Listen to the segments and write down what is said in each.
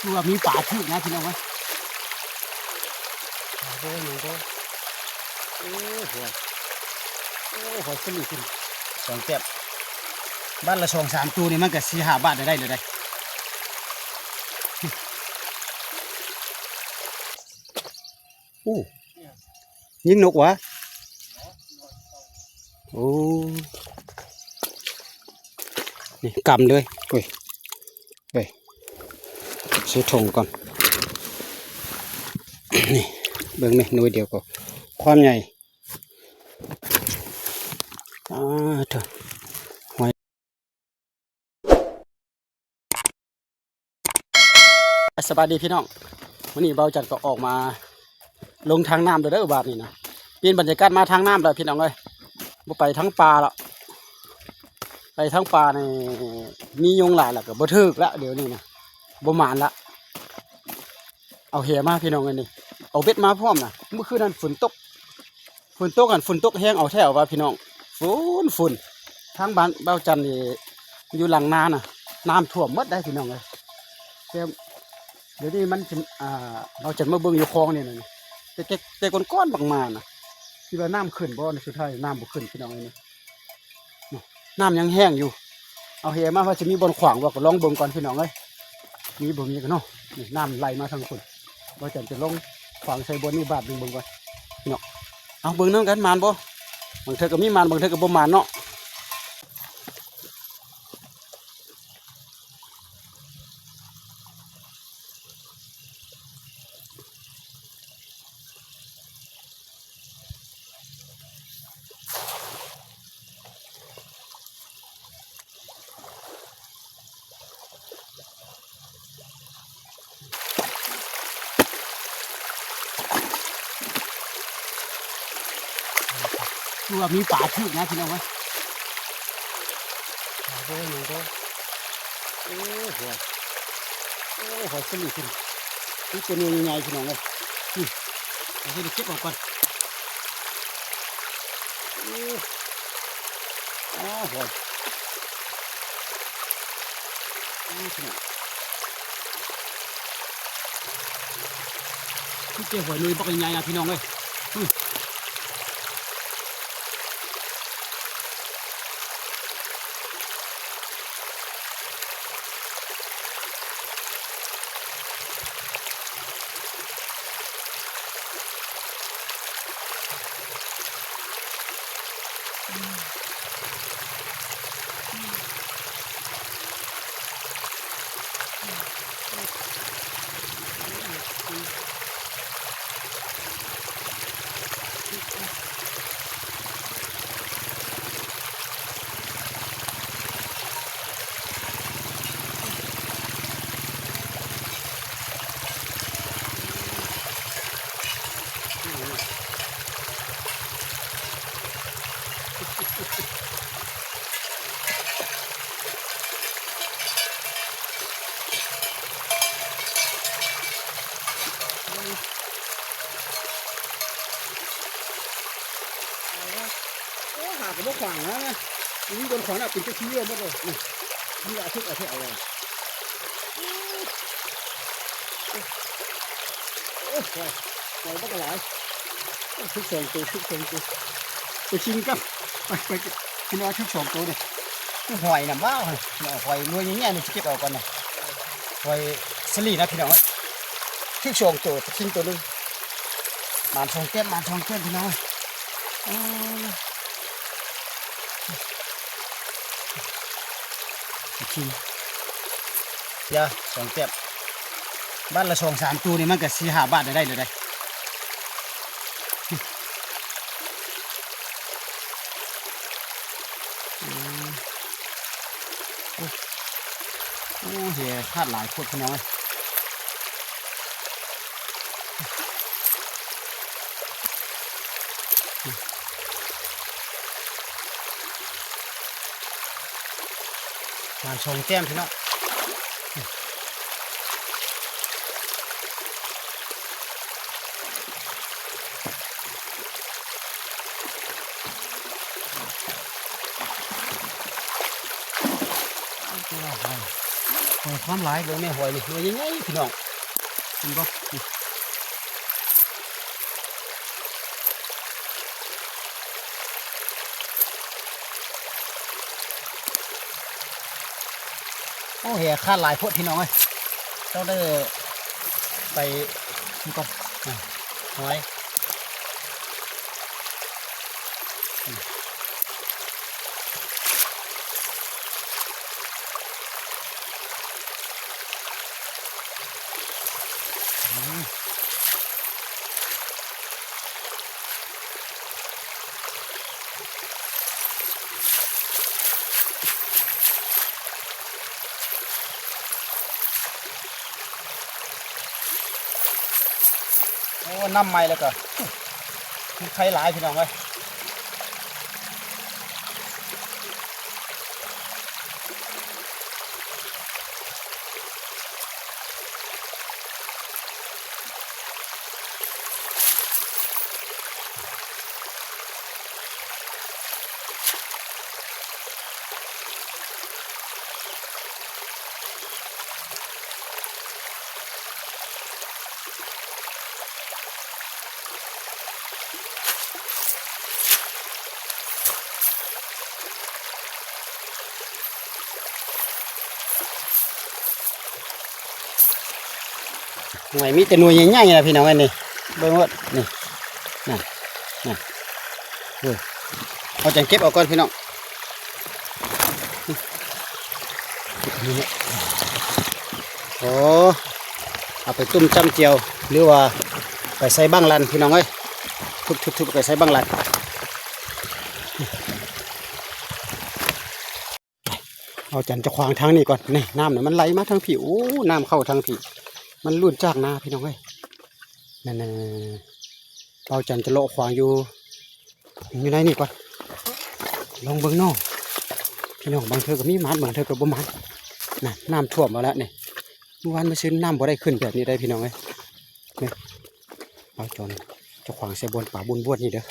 ຄືວ່າມີປາຖືກນະພີ່ນ້ອງເອີຍ. ປາບໍ່ຫຍັງບໍ່. ໂອ້ ຫອຍ ໂອ້ ຫອຍສະລິດຂຶ້ນສອງແຕ້ມ. ບາດລະສອງສາມໂຕນີ້ມັນກະສີ່ຫ້າບາດໄດ້ແລ້ວເດ້. ໂອ້ ຍິງນົກຫວາ? ໂອ້ ນີ້ກຳເລີຍ. ໂອ້ຍ ເອີຍ ໃສ່ຖົງກ່ອນ. ນີ້ ເບິ່ງແມ່ ໜ່ວຍດຽວກໍຄວາມໃຫຍ່. ອາ ໂທ້ ຫອຍ. ສະບາຍດີພີ່ນ້ອງ, ມື້ນີ້ບ່າວຈັນກໍອອກມາລົງທາງນ້ຳແລ້ວເດີ ບາດນີ້ນະ. ປ່ຽນບັນຍາກາດມາທາງນ້ຳແລ້ວພີ່ນ້ອງເອີຍ, ບໍ່ໄປທາງປ່າແລ້ວ. ໄປທາງປ່ານີ້ມີຍຸງຫຼາຍ ແລ້ວກໍບໍ່ຖືກລະ ດຽວນີ້ນະ ບໍ່ໝານລະ. ເອົາແຫມາພີ່ນ້ອງເອີຍນີ້, ເອົາເບັດມາພ້ອມນະ. ມື້ຄືນນັ້ນຝົນຕົກ ຝົນຕົກຫັ້ນ ຝົນຕົກແຮງເອົາແທ້ວ່າພີ່ນ້ອງ, ຝົນ ຝົນ. ທາງບ້ານບ່າວຈັນນີ້ ຢູ່ຫຼັງນານະ ນ້ຳຖ້ວມໝົດໄດ໋ພີ່ນ້ອງເອີຍ. ແຕ່ດຽວນີ້ມັນຊິ ອ່າ ບ່າວຈັນມາເບິ່ງຢູ່ຄອງນີ້ນະ, ແຕ່ ແຕ່ ແຕ່ກ່ອນໆບັກມານະ ຄິດວ່ານ້ຳຂຶ້ນບໍ່, ສຸດທ້າຍນ້ຳບໍ່ຂຶ້ນພີ່ນ້ອງເອີຍນີ້. ນ້ຳຍັງແຫ້ງຢູ່. ເອົາແຫມາວ່າຊິມີບ່ອນຂວາງບໍ່ ກໍລອງເບິ່ງກ່ອນພີ່ນ້ອງເອີຍ. ມີບໍ່ມີກໍເນາະ. ນີ້ນ້ຳໄຫຼມາທາງພຸ້ນ, ບ່າວຈັນຈະລອງຂວາງໃສ່ບ່ອນນີ້ບາດໜຶ່ງເບິ່ງກ່ອນພີ່ນ້ອງ. ເອົາເບິ່ງນຳກັນ ໝານບໍ່? ບາງເທື່ອກໍມີໝານ ບາງເທື່ອກໍບໍ່ໝານເນາະ. ຄືວ່າມີປາຖືກນະພີ່ນ້ອງເອີຍ. ປາບໍ່ຫຍັງບໍ່. ໂອ້ ຫອຍ ໂອ້ ຫອຍສະລິດຂຶ້ນ. ນີ້ເປັນໜ່ວຍໃຫຍ່ໆ ພີ່ນ້ອງເອີຍ. ນີ້ ເອົາໄປເກັບເອົາກ່ອນ. ໂອ້ ອ້າວ ຫອຍ ໂອ້ ພີ່ນ້ອງ ຄືເຈຫອຍໜ່ວຍບັກໃຫຍ່ໆນະ ພີ່ນ້ອງເອີຍ. ອື. ໂອ້ ຫາກໍບໍ່ຂວາງແລ້ວນະ, ມີຄົນຂວາງແລ້ວ ເປັນເຈົ້າທີ່ເຍອະໝົດເລີຍ. ນີ້ ນີ້ລະ ເອົາຖືກ ເອົາຖືກເອົາແລ້ວ. ໂອ້ຍ ໂອ້ຍ ໂອ້ຍ ບັກຫຼາຍ. ໂອ້ຍ ຖືກສອງໂຕ ຖືກສອງໂຕ. ໄປຊິງກັນ ໄປ ໄປ ພີ່ນ້ອງ ຖືກສອງໂຕເດ້. ໂອ້ຍ ຫອຍນຳ ວ້າວ ຫອຍໜ່ວຍໃຫຍ່ໆນີ້ ຊິເກັບເອົາກ່ອນນະ. ຫອຍສະຫຼີນະ ພີ່ນ້ອງເອີຍ. ຖືກສອງໂຕ ປາຊິງໂຕໜຶ່ງ. ໝານສອງແຕ້ມ ໝານສອງແຕ້ມ ພີ່ນ້ອງເອີຍ. ໂອ້ຍ ປາຊິງ ເຈົ້າ ສອງແຕ້ມ. ບາດລະສອງສາມໂຕນີ້ ມັນກະສີ່ຫ້າບາດໄດ້ແລ້ວເດ້. ອືມ ໂອ້ ໂອ້ ເຮ ທາດຫຼາຍໂພດ ພີ່ນ້ອງເອີຍ. ມາສອງແຕ້ມ ພີ່ນ້ອງ. ໂອ້ຍ ໂອ້ຍ ຫອມຫຼາຍ ເບິ່ງແມ່ຫອຍນີ້ ໜ່ວຍໃຫຍ່ໆ ພີ່ນ້ອງ ເຫັນບໍ່? ນີ້ ໂອ້ ແຫ່ຄາດຫຼາຍໂພດ ພີ່ນ້ອງເອີຍ ຕ້ອງໄດ້ໄປນີ້ກ່ອນ ຫອຍ. ໂອ້ ນ້ຳໃໝ່ແລ້ວກໍ ມີໄຂ່ຫຼາຍ ພີ່ນ້ອງເອີຍ. ໜ່ວຍມີແຕ່ໜ່ວຍໃຫຍ່ໆນະ ພີ່ນ້ອງເອີຍ ນີ້ ເບິ່ງໂລດ ນີ້ ນັ້ນ ນັ້ນ ເອີ ເຮົາຈັ່ງເກັບເອົາກ່ອນ ພີ່ນ້ອງ. ໂອ້ ເອົາໄປຕຸ້ມຈ້ຳຈຽວ ຫຼືວ່າໄປໃສ່ບັ້ງລັນ ພີ່ນ້ອງເອີຍ ທຸບໆໆ ໄປໃສ່ບັ້ງລັນ. ເອົາຈັນຈະຂວາງທາງນີ້ກ່ອນ ນີ້ ນ້ຳນະມັນໄຫຼມາທາງພີ້ ໂອ້ ນ້ຳເຂົ້າທາງພີ້ ມັນລຸ້ນຈາກນາ ພີ່ນ້ອງເອີຍ ນັ້ນໆໆ ເອົາຈັນຈະເລາະຂວາງຢູ່ ຢູ່ໃນນີ້ກ່ອນ ລອງເບິ່ງເນາະ ພີ່ນ້ອງ ບາງເທື່ອກໍມີໝານ ບາງເທື່ອກໍບໍ່ໝານ ນັ້ນ ນ້ຳຖ້ວມເອົາແລ້ວນີ້ ມື້ວານມື້ຊືນນ້ຳບໍ່ໄດ້ຂຶ້ນແບບນີ້ໄດ໋ ພີ່ນ້ອງເອີຍ ນີ້ ເອົາຈັນຈະຂວາງໃສ່ບ່ອນປາບຸນບວດນີ້ເດີ.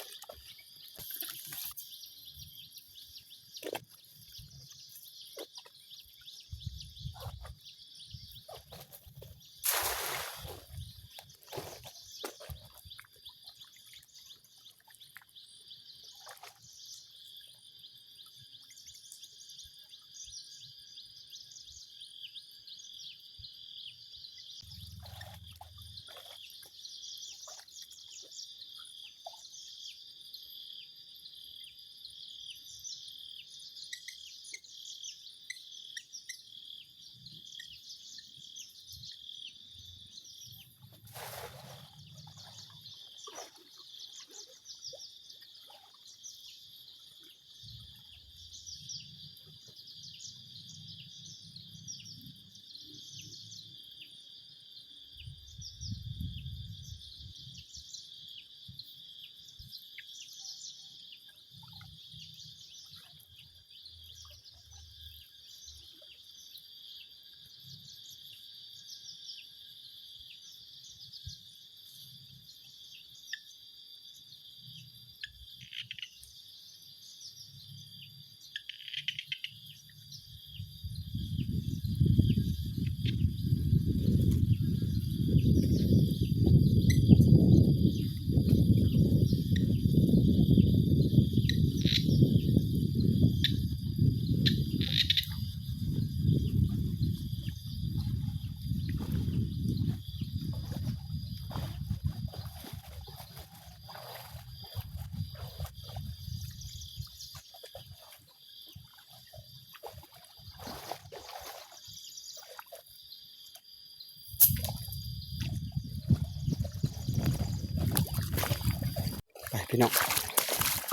ໄປພີ່ນ້ອງ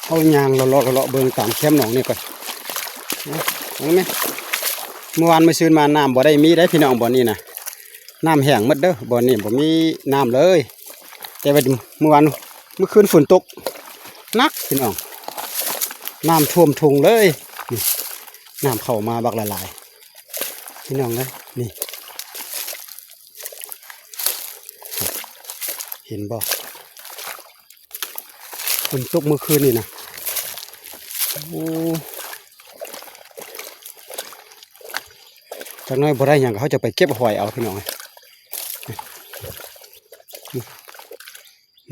ເຮົາຍ່າງເລາະໆ ເລາະໆ ເບິ່ງຕາມແຄມໜອງນີ້ກ່ອນ ເບິ່ງແມະ ມື້ວານມື້ຊືນມານ້ຳບໍ່ໄດ້ມີໄດ໋ພີ່ນ້ອງ ບ່ອນນີ້ນະ ນ້ຳແຫ້ງໝົດເດີ ບ່ອນນີ້ບໍ່ມີນ້ຳເລີຍ ແຕ່ວ່າມື້ວານ ມື້ຄືນຝົນຕົກໜັກພີ່ນ້ອງ ນ້ຳຖ້ວມທົ່ງເລີຍ ນີ້ ນ້ຳເຂົ້າມາບັກຫຼາຍໆ ພີ່ນ້ອງເອີຍ ນີ້ ເຫັນບໍ່? ຝົນຕົກເມື່ອຄືນນີ້ນະ ໂອ້ ຈ ຈັກໜ້ອຍບໍ່ໄດ້ຫຍັງ ເຮົາຈະໄປເກັບຫອຍເອົາ ພີ່ນ້ອງ.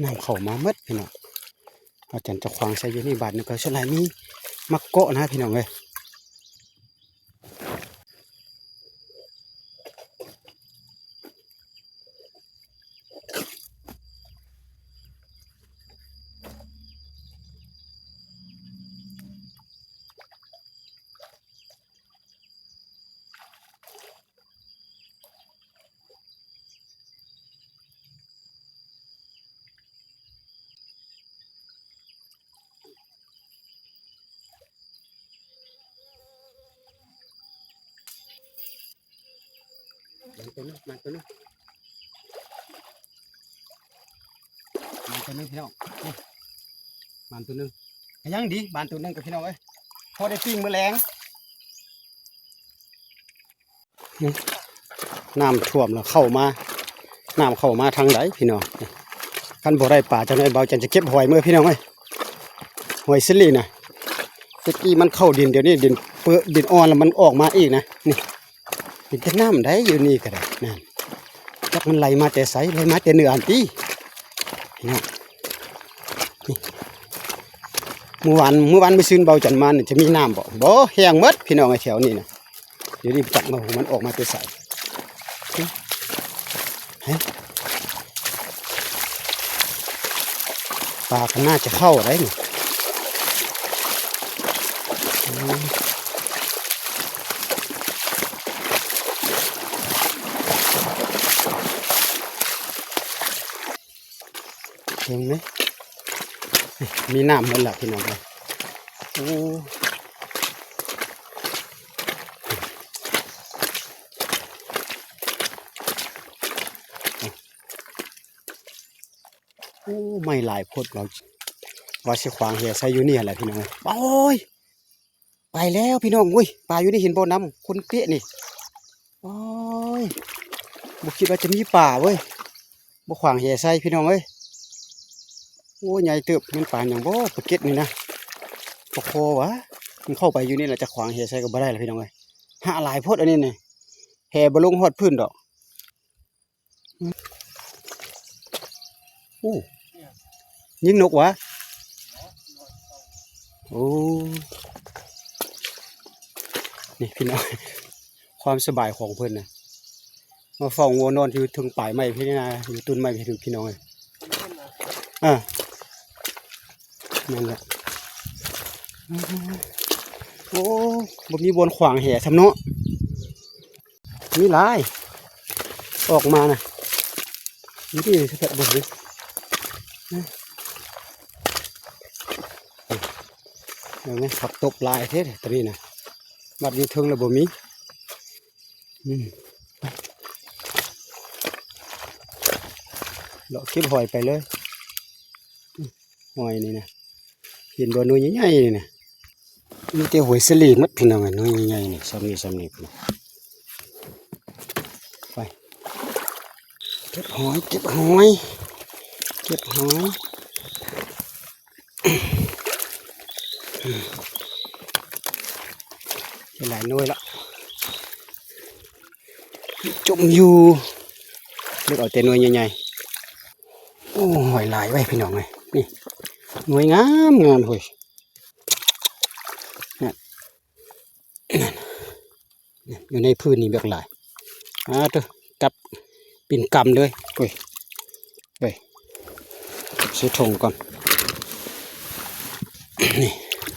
ນ້ຳເຂົ້າມາໝົດ ພີ່ນ້ອງ. ອາຈານຈະຂວາງໃສ່ຢູ່ນີ້ບາດໜຶ່ງ ກໍສ່ວນຫຼາຍມີໝາກເກາະນະ ພີ່ນ້ອງເອີຍ. ມາຕົວໜຶ່ງ ມາຕົວໜຶ່ງ ມາຕົວໜຶ່ງ ພີ່ນ້ອງ. ນີ້ ມາຕົວໜຶ່ງ ກໍຍັງດີ ມາຕົວໜຶ່ງກັບ ພີ່ນ້ອງເອີຍ ພໍໄດ້ປີ້ງມື້ແລງ. ນ້ຳຖ້ວມແລ້ວເຂົ້າມາ ນ້ຳເຂົ້າມາທາງໃດ ພີ່ນ້ອງ? ຄັນບໍ່ໄດ້ປາຈັກໜ້ອຍ ບ່າວຈັນຈະເກັບຫອຍເມືອ ພີ່ນ້ອງເອີຍ. ຫອຍສາລີນະ ແຕ່ກີ້ມັນເຂົ້າດິນ ດຽວນີ້ດິນເປິ ດິນອ່ອນແລ້ວມັນອອກມາອີກນະ. ນີ້ ເປັນແຕ່ນ້ຳໃດ ຢູ່ນີ້ກໍໄດ້ ນັ້ນ ຈັກມັນໄຫຼມາແຕ່ໃສ ໄຫຼມາແຕ່ເໜືອຫັ້ນຕິ ພີ່ນ້ອງ. ນີ້ ມື້ວານ ມື້ວານມື້ຊືນ ບ່າວຈັນມານີ້ ຈະມີນ້ຳບໍ່? ບໍ່ ແຫ້ງໝົດ ພີ່ນ້ອງເອີຍ ແຖວນີ້ນະ. ດຽວນີ້ຈັກວ່າມັນອອກມາແຕ່ໃສ. ເຮີ້ຍ ປາກໍໜ້າຈະເຂົ້າໄດ໋ນີ້. ອືມ ເຫັນໄໝ? ມີນ້ຳໝົດລະ ພີ່ນ້ອງເອີຍ. ໂອ້ ໂອ້ ໄມ້ຫຼາຍໂພດ ວ່າ ວ່າຊິຂວາງແຫໃສ່ຢູ່ນີ້ຫັ້ນແຫຼະ ພີ່ນ້ອງເອີຍ. ໂອ້ຍ ໄປແລ້ວ ພີ່ນ້ອງ. ໂອ້ຍ ປາຢູ່ໃນຫີນບໍ່ນ້ຳຂຸ່ນເປະນີ້. ໂອ້ຍ ບໍ່ຄິດວ່າຈະມີປາເວີຍ ບໍ່ຂວາງແຫໃສ່ ພີ່ນ້ອງເອີຍ. ໂອ້ ໃຫຍ່ເຕີບ ແມ່ນປາຫຍັງບໍ່? ປາເກັດນີ້ນະ ປາຄໍຫວາ? ມັນເຂົ້າໄປຢູ່ນີ້ລະ ຈະຂວາງແຫໃສ່ກໍບໍ່ໄດ້ລະ ພີ່ນ້ອງເອີຍ. ຫາຫຼາຍໂພດອັນນີ້ນີ້ ແຫບໍ່ລົງຮອດພື້ນດອກ. ໂອ້ ຍິງນົກຫວາ? ໂອ້ ນີ້ພີ່ນ້ອງ ຄວາມສະບາຍຂອງເພິ່ນນະ ມາເຝົ້າງົວນອນຢູ່ເທິງປາຍໄມ້ພີ້ນະ ຢູ່ຕົ້ນໄມ້ພີ້ ພີ່ນ້ອງເອີຍ. ອ່າ ນັ້ນແຫຼະ. ໂອ້ ບໍ່ມີບ່ອນຂວາງແຫຊ້ຳເນາະ. ມີຫຼາຍ ອອກມານະ ຢູ່ທີ່ສະເພັດເບິ່ງເດ້. ເຫັນໄໝ? ຜັກຕົບຫຼາຍແທ້ໂຕນີ້ນະ ບັດຢູ່ເທິງແລ້ວບໍ່ມີ. ອືມ ເລາະເກັບຫອຍໄປເລີຍ. ຫອຍນີ້ນະ ເຫັນບໍ່? ໜ່ວຍໃຫຍ່ໆນີ້ນະ ມີແຕ່ຫອຍສາລີໝົດ ພີ່ນ້ອງເອີຍ. ໜ່ວຍໃຫຍ່ໆນີ້ ຊ່ຳນີ້ ຊ່ຳນີ້ພຸ້ນ. ໄປ ເກັບຫອຍ ເກັບຫອຍ ເກັບຫອຍ. ໄດ້ຫຼາຍໜ່ວຍລະ ຈົ່ມຢູ່ ເລືອກເອົາແຕ່ໜ່ວຍໃຫຍ່ໆ. ໂອ້ ຫອຍຫຼາຍເວີຍ ພີ່ນ້ອງເອີຍ. ນີ້ ໜ່ວຍງາມໆ ເຮີ້ຍ ນັ້ນ ນັ້ນ ຢູ່ໃນພື້ນນີ້ບັກຫຼາຍ. ອາ ໂທ້ ກັບເປັນກຳເລີຍ. ໂອ້ຍ ເອີຍ ໃສ່ຖົງກ່ອນ. ນີ້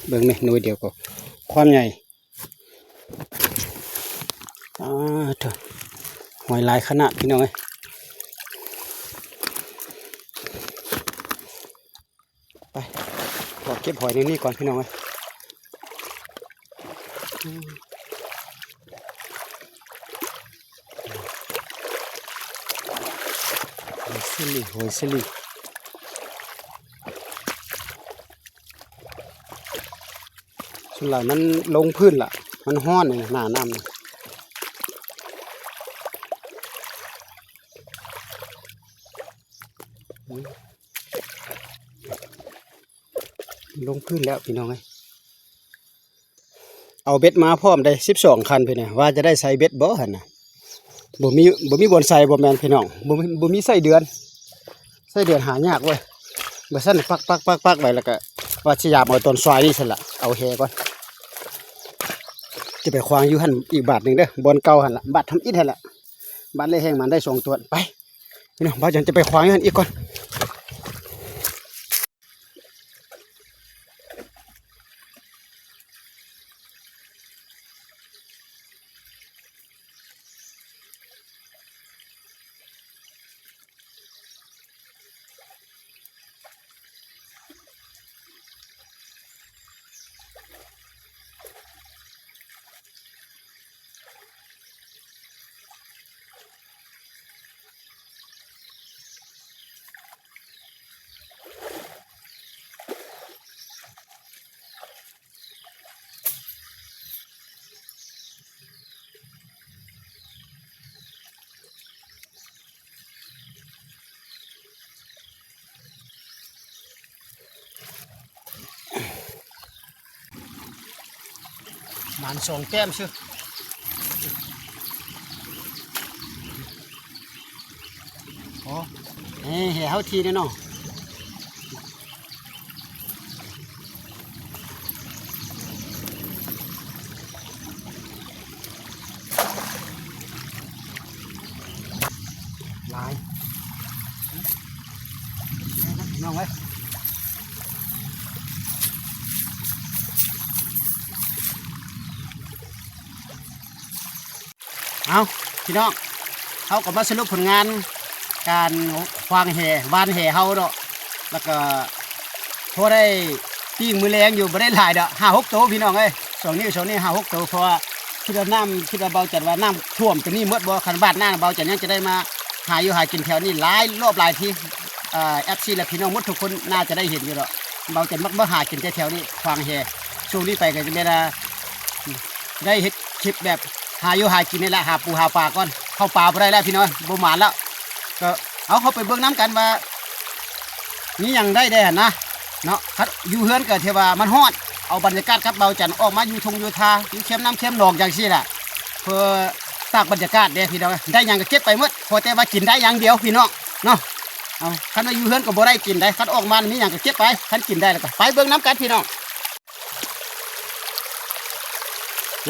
ເບິ່ງແມະ ໜ່ວຍດຽວກໍຄວາມໃຫຍ່. ອາ ໂທ້ ຫອຍຫຼາຍຂະໜາດ ພີ່ນ້ອງເອີຍ. ໄປ ຂໍເກັບຫອຍໃນນີ້ກ່ອນ ພີ່ນ້ອງເອີຍ. ອືມ ຫອຍສາລີ ຫອຍສາລີ. ສ່ວນຫຼາຍມັນລົງພື້ນລະ ມັນຮ້ອນນີ້ນະ ໜ້ານ້ຳນີ້. ລົງພື້ນແລ້ວ ພີ່ນ້ອງເອີຍ. ເອົາເບັດມາພ້ອມໄດ້ສິບສອງຄັນພີ່ນ້ອງ ວ່າຈະໄດ້ໃສ່ເບັດບໍ່ຫັ້ນນະ ບໍ່ມີ ບໍ່ມີບ່ອນໃສ່ ບໍ່ແມ່ນພີ່ນ້ອງ ບໍ່ມີ ບໍ່ມີໄສ້ເດືອນ ໄສ້ເດືອນຫາຍາກເວີ້ຍ ບໍ່ຊັ້ນປັກໆໆໄວ້ ແລ້ວກະວ່າຊິຢາມເອົາຕອນສວາຍນີ້ຊັ້ນລະ ເອົາແຫກ່ອນ ຈະໄປຂວາງຢູ່ຫັ້ນອີກບາດໜຶ່ງເດີ ບ່ອນເກົ່າຫັ້ນລະ ບາດທຳອິດຫັ້ນລະ ບາດແລກແຮງມັນໄດ້ສອງຕົວ ໄປ ພີ່ນ້ອງ ບ່າວຈັນຈະໄປຂວາງຢູ່ຫັ້ນອີກກ່ອນ. ໝານສອງແຕ້ມຊື່ ໂອ້ ເອີ ແຫ່ເຮົາທີແນ່ເນາະ. ຫຼາຍ ພີ່ນ້ອງເອີຍ ເອົາ ພີ່ນ້ອງ ເຮົາກໍມາສະຫຼຸບຜົນງານການຂວາງແຫ ຫວ່ານແຫເຮົາເນາະ ແລ້ວກໍພໍໄດ້ປີ້ງມື້ແລງຢູ່ ບໍ່ໄດ້ຫຼາຍດອກ ຫ້າຫົກໂຕພີ່ນ້ອງເອີຍ ສອງນິ້ວ ສອງນິ້ວ ຫ້າຫົກໂຕ ເພາະວ່າຄິດວ່ານ້ຳ ຄິດວ່າເບົາຈັນວ່ານ້ຳຖ້ວມຕົວນີ້ໝົດບໍ່ ຄັນບາດໜ້າເບົາຈັນຍັງຈະໄດ້ມາຫາຢູ່ຫາກິນແຖວນີ້ຫຼາຍ ລອບຫຼາຍທີ ເອີ ເອັຟຊີ ແລະ ພີ່ນ້ອງໝົດທຸກຄົນໜ້າຈະໄດ້ເຫັນຢູ່ດອກ ເບົາຈັນມັກມາຫາກິນແຖວໆນີ້ ຂວາງແຫ ຊ່ວງນີ້ໄປກໍຈະແມ່ນວ່າ ໄດ້ເຮັດຄລິບແບບຫາຢູ່ຫາກິນນີ້ແຫຼະ ຫາປູຫາປາກ່ອນ ເຂົ້າປ່າບໍ່ໄດ້ແລ້ວພີ່ນ້ອງ ບໍ່ໝານແລ້ວ ກໍເອົາ ເຮົາໄປເບິ່ງນຳກັນວ່າ ມີຫຍັງໄດ້ແດ່ຫັ້ນນະ ເນາະ ຄັນຢູ່ເຮືອນກໍຖືວ່າມັນຮ້ອນ ເອົາບັນຍາກາດກັບເບົາຈັນອອກມາຢູ່ທົ່ງຢູ່ທ່າ ຢູ່ແຄມນ້ຳແຄມໜອງຈັ່ງຊີ້ແຫຼະ ເພື່ອຕາກບັນຍາກາດເດ້ພີ່ນ້ອງ ໄດ້ຫຍັງກໍເກັບໄປໝົດ ຂໍແຕ່ວ່າກິນໄດ້ຢ່າງດຽວພີ່ນ້ອງເນາະ ເອົາ ຄັນວ່າຢູ່ເຮືອນກໍບໍ່ໄດ້ກິນໄດ໋ ຄັນອອກມາມີຫຍັງກໍເກັບໄປ ຄັນກິນໄດ້ແລ້ວກໍໄປເບິ່ງນຳກັນພີ່ນ້ອງ.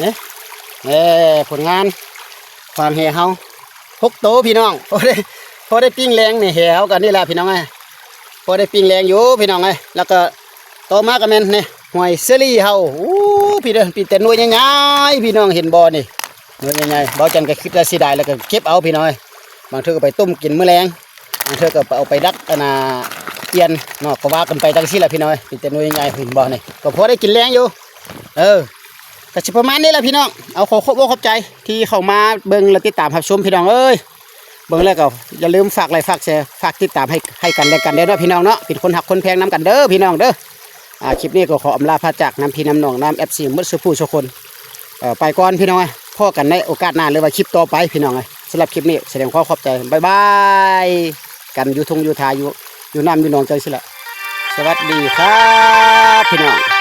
ນີ້ ເອີ ຜົນງານຂວາງແຫເຮົາ ຫົກໂຕພີ່ນ້ອງ ພໍໄດ້ ພໍໄດ້ປີ້ງແລງນີ້ ແຫເຮົາກໍນີ້ແຫຼະພີ່ນ້ອງເອີຍ ພໍໄດ້ປີ້ງແລງຢູ່ພີ່ນ້ອງເອີຍ ແລ້ວກໍຕໍ່ມາກໍແມ່ນນີ້ ຫອຍເຊີຣີເຮົາ ໂອ້ ພີ່ເດີ ມີແຕ່ໜ່ວຍໃຫຍ່ໆ ພີ່ນ້ອງເຫັນບໍ່ນີ້ ໜ່ວຍໃຫຍ່ໆ ເບົາຈັນກໍຄິດວ່າເສຍດາຍ ແລ້ວກໍເກັບເອົາພີ່ນ້ອງເອີຍ ບາງເທື່ອກໍໄປຕົ້ມກິນມື້ແລງ ບາງເທື່ອກໍໄປເອົາໄປດັກ ອັນນ່າ ປ່ຽນເນາະ ກໍວ່າກັນໄປຈັ່ງຊີ້ແຫຼະພີ່ນ້ອງເອີຍ ມີແຕ່ໜ່ວຍໃຫຍ່ ເຫັນບໍ່ນີ້ ກໍພໍໄດ້ກິນແລງຢູ່ ເອີ ກໍຊິປະມານນີ້ແຫຼະພີ່ນ້ອງ ເອົາ ຂໍຂອບອົກຂອບໃຈທີ່ເຂົ້າມາເບິ່ງ ແລະ ຕິດຕາມຮັບຊົມພີ່ນ້ອງເອີຍ ເບິ່ງແລ້ວກໍຢ່າລືມຝາກໄລຄ໌ ຝາກແຊ ຝາກຕິດຕາມໃຫ້ ໃຫ້ກັນແລະກັນເດີເນາະພີ່ນ້ອງເນາະ ເປັນຄົນຮັກຄົນແພງນຳກັນເດີພີ່ນ້ອງເດີ ອ່າ ຄລິບນີ້ກໍຂໍອຳລາພາຈາກນຳພີ່ນຳນ້ອງນຳເອັຟຊີໝົດສູ່ຜູ້ສູ່ຄົນ ເອີ ໄປກ່ອນພີ່ນ້ອງເອີຍ ພໍ້ກັນໃນໂອກາດໜ້າ ຫຼືວ່າຄລິບຕໍ່ໄປພີ່ນ້ອງເອີຍ ສຳລັບຄລິບນີ້ສະແດງຄວາມຂອບໃຈ ບາຍບາຍ ກັນຢູ່ທົ່ງຢູ່ທ່າ ຢູ່ ຢູ່ນ້ຳຢູ່ໜອງຈັ່ງຊີ້ແຫຼະ ສະຫວັດດີຄັບພີ່ນ້ອງ.